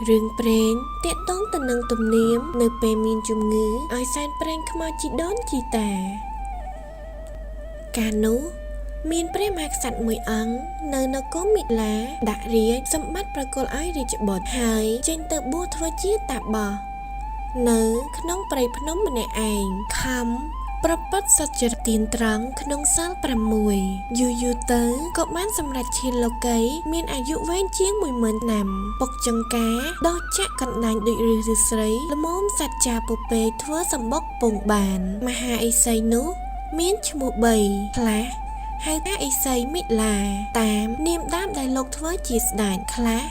រឿងព្រេងទាក់ទងទៅនឹងទំនៀមនៅពេលមានជំងឺឲ្យសែនព្រេងខ្មោចជីដូនជីតាកាលនោះមានព្រះមហាក្សត្រមួយអង្គនៅនគរមិលាដាក់រាជសម្បត្តិប្រគល់ឲ្យរាជបុត្រហើយចេញទៅបួសធ្វើជាតាបោះនៅក្នុងព្រៃភ្នំម្នាក់ឯងខំប្រពត្តិសច្ចរិតទៀនត្រង់ក្នុងសិល6យូរយូរទៅក៏បានសម្រេចឈានលោកីមានអាយុវែងជាង10000ឆ្នាំពុកចង្ការដោះចាក់កណ្ដាញដូចឫស្សីស្រីល្មមសច្ចាពពេធ្វើសម្បុកពងបានមហាអិសីនោះមានឈ្មោះ3ខ្លះហៅថាអិសីមិលាតាមនាមដើមដែលលោកធ្វើជាស្ដេចខ្លះ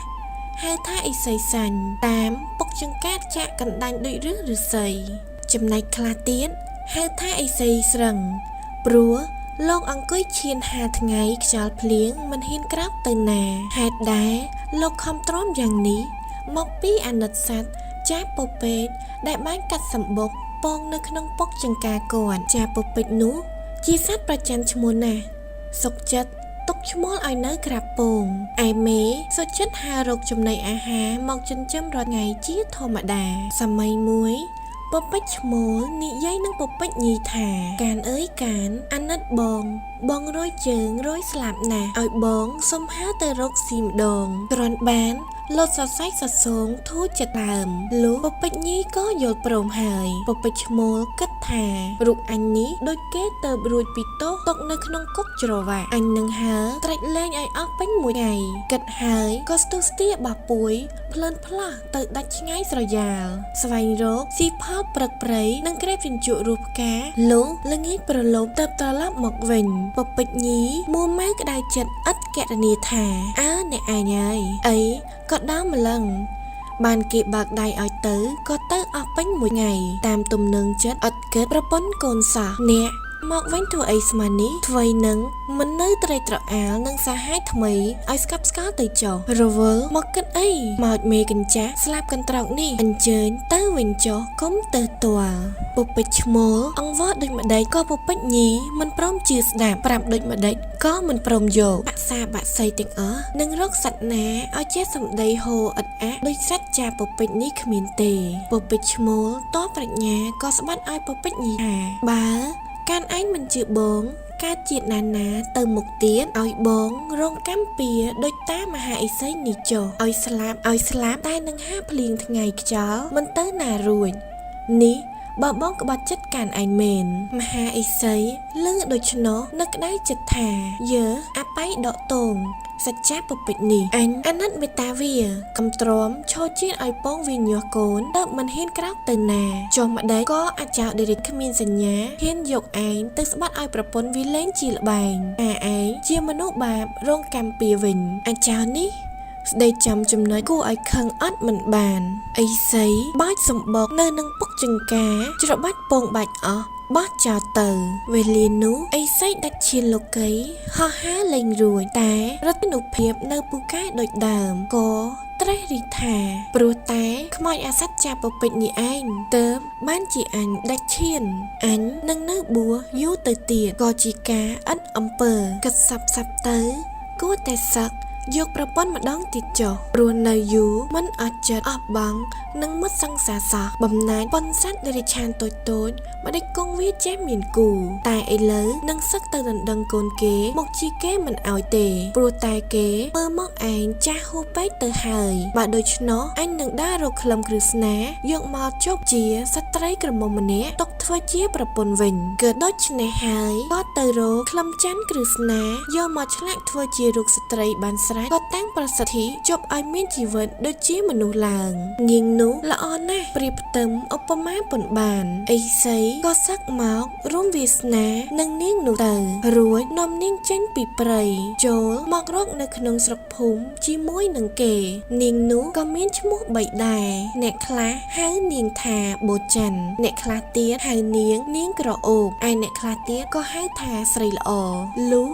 ហៅថាអិសីសាញ់តាមពុកចង្កាតចាក់កណ្ដាញដូចឫស្សីចំណែកខ្លះទៀតហៅថាអិសីស្រឹងព្រោះលោកអង្គុយឈាន5ថ្ងៃខ្យល់ភ្លៀងមិនហ៊ានក្រោកទៅណាហេតុដែលលោកខំទ្រាំយ៉ាងនេះមកពីអាណិតសត្វចាពពេកដែលបានកាត់សម្បុកពងនៅក្នុងពុកចង្ការគាត់ចាពពេកនោះជាសត្វប្រច័នឈ្មោះណាស់សុកចិត្តទុកឈ្មោះឲ្យនៅក្រាបពងឯមេសុចិត្តហើរកចំណីអាហារមកចិញ្ចឹមរាល់ថ្ងៃជាធម្មតាសម័យមួយពពេចឈ្មោលនិយាយនឹងពពេចញីថាកានអើយកានអាណិតបងបងរយជើងរយស្លាប់ណាស់ឲ្យបងសុំហើទៅរកស៊ីម្ដងគ្រាន់បានលត់សរសៃសសងធូរចិត្តដើមលុះពពេចញីក៏យល់ព្រមហើយពពេចឈ្មោលគិតថារូបអញនេះដូចគេទៅរួចពីទោសຕົកនៅក្នុងគុកច្រវាក់អញនឹងហើត្រាច់លែងឲ្យអស់ពេញមួយថ្ងៃគិតហើយក៏ស្ទុះស្ទាបោះពួយភ្លិនផ្លាស់ទៅដាច់ឆ្ងាយស្រយាលស្វែងរកស៊ីផលព្រឹកព្រៃនិងក្រេបជញ្ជក់រូបផ្កាលុះល្ងាចប្រឡូកទៅត្រឡប់មកវិញពពេចញីមួម៉ៅក្តៅចិត្តឥតកណនីថាអើអ្នកឯងហើយអីក៏ដល់ម្លឹងបានគេបើកដៃឲ្យទៅក៏ទៅអស់ពេញមួយថ្ងៃតាមទំនឹងចិត្តឥតគិតប្រពន្ធកូនសោះអ្នកមកវិញធ្វើអីស្មាននេះធ្វើនឹងមិននៅត្រេកត្រអាលនឹងសាហាយថ្មីឲ្យស្កប់ស្កល់ទៅចុះរវល់មកគិតអីមកមេកញ្ចាស់ស្លាប់កន្ត្រកនេះអញ្ជើញទៅវិញចុះកុំទៅទាល់ពពេចឈ្មោលអង្វរដូចម្ដេចក៏ពពេចញីមិនព្រមជឿស្ដាប់ប្រាប់ដូចម្ដេចក៏មិនព្រមយកបាក់សាបាក់សីទាំងអស់នឹងរកសត្វណាឲ្យចេះសម្ដីហូរឥតអាក់ដូចសត្វចាពពេចនេះគ្មានទេពពេចឈ្មោលតប្រាជ្ញាក៏ស្បាត់ឲ្យពពេចញីថាបើកានឯងមិនជឿបងកើតជាតិណាណាទៅមុខទៀតឲ្យបងរងកម្មពៀដូចតាមហាអិសីនេះចុះឲ្យស្លាប់ឲ្យស្លាប់តែនឹងហាភ្លៀងថ្ងៃខ្យល់មិនទៅណារួចនេះបើបងក្បត់ចិត្តកានឯងមែនមហាអិសីលឺដូច្នោះនឹកក្តៅចិត្តថាយើអបៃដកតងសច្ចាពពេចនេះអញអាណិតមេត្តាវាកំទ្រាំឈរជាតិឲ្យពងវាញាស់កូនទៅមិនហ៊ានក្រោកទៅណាចុះម្ដេចក៏អាចោដេរិចគ្មានសញ្ញាហ៊ានយកឯងទៅស្បាត់ឲ្យប្រពន្ធវាលែងជាល្បែងអាឯងជាមនុស្សបាបរងកម្មពៀវិញអាចោនេះស្ដីចំចំណុចគួរឲ្យខឹងអត់មិនបានអីសីបាច់សម្បុកនៅនឹងពុកចង្ការច្របាច់ពងបាច់អស់បោះចោលទៅវេលានោះអីសីដាច់ឈានលោកីហោះហើរលែងរួចតែរតនុភាពនៅពូកែដូចដើមក៏ត្រេះរិះថាព្រោះតែខ្មោចអាសត្វចាពពេចនេះឯងទៅបានជាអញដាច់ឈានអញនឹងនៅបួសយូរទៅទៀតក៏ជាការឥតអំពើគិតសាប់សាប់ទៅគួរតែសឹកយកប្រពន្ធម្ដងទៀតចុះព្រោះនៅយូរមិនអត់ចិត្តអស់បងនឹងមិត្តសង្សារសោះបំណាច់ប៉ុនសត្វដរិឆានតូចតូចម្ដេចគង់វាចេះមានគូតែឥឡូវនឹងសឹកទៅដណ្ដឹងកូនគេមកជាគេមិនអោយទេព្រោះតែគេមើលមកឯងចាស់ហួសពេកទៅហើយបើដូច្នោះអញនឹងដើររកក្លឹមគ្រឹស្នាយកមកជប់ជាស្ត្រីក្រមុំម្នាក់ទុកធ្វើជាប្រពន្ធវិញគឺដូច្នេះហើយក៏ទៅរកក្លឹមច័ន្ទគ្រឹស្នាយកមកឆ្លាក់ធ្វើជារូបស្ត្រីបានស្រេចក៏តាំងប្រសិទ្ធិជប់ឲ្យមានជីវិតដូចជាមនុស្សឡើងនាងនោះល្អណាស់ប្រៀបផ្ទឹមឧបមាពនបានអីសីក៏សឹកមករួមវាសនានឹងនាងនោះទៅរួចនាំនាងចេញពីព្រៃចូលមករកនៅក្នុងស្រុកភូមិជាមួយនឹងគេនាងនោះក៏មានឈ្មោះបីដែរអ្នកខ្លះហៅនាងថាបូច័ន្ទអ្នកខ្លះទៀតហៅនាងនាងក្រអូបឯអ្នកខ្លះទៀតក៏ហៅថាស្រីល្អលុះ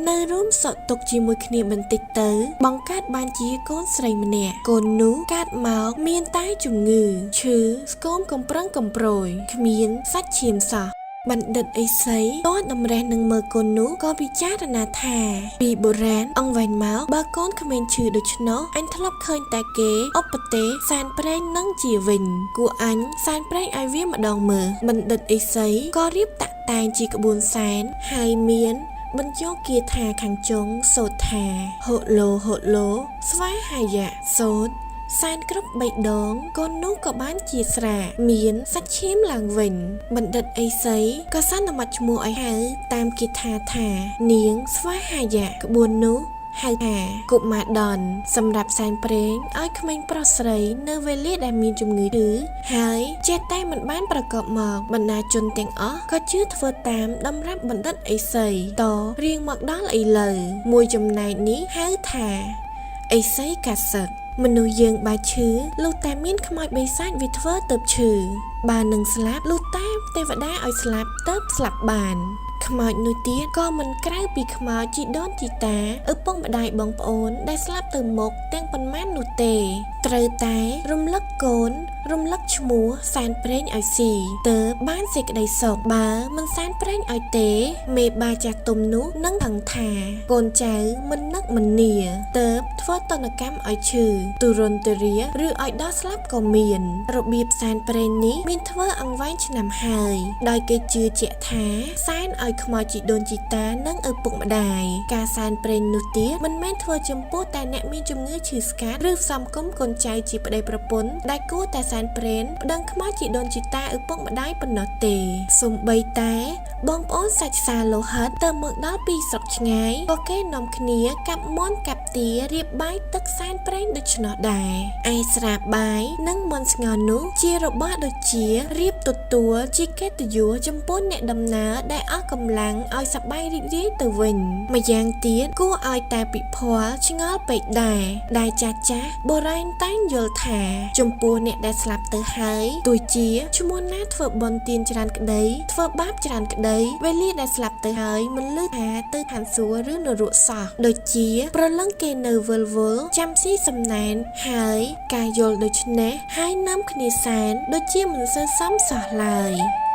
នៅរួមសក់ទុកជាមួយគ្នាបន្តិចទៅបង្កើតបានជាកូនស្រីម្នាក់កូននោះកើតមកមានតែជំងឺឈឺស្គមកំប្រឹងកំប្រួយគ្មានសាច់ឈាមសោះ បណ្ឌិតឥសីតតម្រេះនឹងមើលកូននោះក៏ពិចារណាថា ពីបុរាណអង្វែងមកបើកូនក្មេងឈឺដូច្នោះអញធ្លាប់ឃើញតែគេឧបទេសសែនព្រេងនឹងជាវិញគួរអញសែនព្រេងឲ្យវាម្ដងមើលបណ្ឌិតឥសីក៏រៀបតាក់តែងជាក្បួនសែនហើយមានបញ្ចូលគាថាខាងចុងសូត្រថាហូឡូហូឡូស្វាហាយៈសូត្រសែនគ្រប់បីដងកូននោះក៏បានជាស្រាមានសាច់ឈាមឡើងវិញបណ្ឌិតឥសីក៏សន្មត់ឈ្មោះឲ្យហៅតាមគាថាថានាងស្វាហាយៈក្បួននោះហៅថាកុមារដនសម្រាប់សែនព្រេងឲ្យក្មេងប្រុសស្រីនៅវេលាដែលមានជំងឺឬហើយចេះតែមិនបានប្រកបមកបណ្ដាជនទាំងអស់ក៏ជឿធ្វើតាមតម្រាប់បណ្ឌិតឥសីតរៀងមកដល់ឥឡូវមួយចំណែកនេះហៅថាឥសីកាសឹកមនុស្សយើងបើឈឺលុះតែមានខ្មោចបិសាចវាធ្វើទៅឈឺបើនឹងស្លាប់លុះតែទេវតាឲ្យស្លាប់ទៅស្លាប់បានខ្មោចនោះទៀតក៏មិនក្រៅពីខ្មោចជីដូនជីតាឪពុកម្ដាយបងប្អូនដែលស្លាប់ទៅមុខទាំងប៉ុន្មាននោះទេត្រូវតែរំលឹកកូនរំលឹកឈ្មោះសែនព្រេងឲ្យស៊ីទើបបានសេចក្តីសុខបើមិនសែនព្រេងឲ្យទេមេបាចាស់ទុំនោះនឹងថឹងថាកូនចៅមិននឹកមិននាទើបធ្វើតនកម្មឲ្យឈឺទុរន្ទរាឬឲ្យដល់ស្លាប់ក៏មានរបៀបសែនព្រេងនេះមានធ្វើអង្វែងឆ្នាំហើយដោយគេជឿជាក់ថាសែនឲ្យខ្មោចជីដូនជីតានិងឪពុកម្ដាយការសែនព្រេងនោះទៀតមិនមែនធ្វើចំពោះតែអ្នកមានជំងឺឈឺស្កាត់ឬសំគុំកូនចៅជាប្តីប្រពន្ធដែលគួរតែសែនព្រេនប្តឹងខ្មោចជីដូនជីតាឪពុកម្ដាយប៉ុណ្ណោះទេសូម្បីតែបងប្អូនសាច់សាលោហិតទៅមកដល់ពីស្រុកឆ្ងាយក៏គេនាំគ្នាកាប់មាន់កាប់ទារៀបបាយទឹកសែនព្រេងដូច្នោះដែរឯស្រាបាយនិងមាន់ស្ងោរនោះជារបស់ដូចជារៀបទទួលជាកិត្តិយសចំពោះអ្នកដំណើរដែលអស់កម្លាំងឲ្យសប្បាយរីករាយទៅវិញម្យ៉ាងទៀតគួរឲ្យតែពិភ័លឆ្ងល់ពេកដែរដែលចាស់ចាស់បុរាណតែងយល់ថាចំពោះអ្នកដែលស្លាប់ទៅហើយទោះជាឈ្មោះណាធ្វើបុណ្យទានច្រើនក្តីធ្វើបាបច្រើនក្តីវេលាដែលស្លាប់ទៅហើយមិនលឺថាទៅឋានសួគ៌ឬនរកសោះដូចជាប្រលឹងគេនៅវិលវល់ចាំស៊ីសំណែនហើយការយល់ដូច្នេះហើយនាំគ្នាសែនដូចជាមិនសូវសមសោះឡើយ។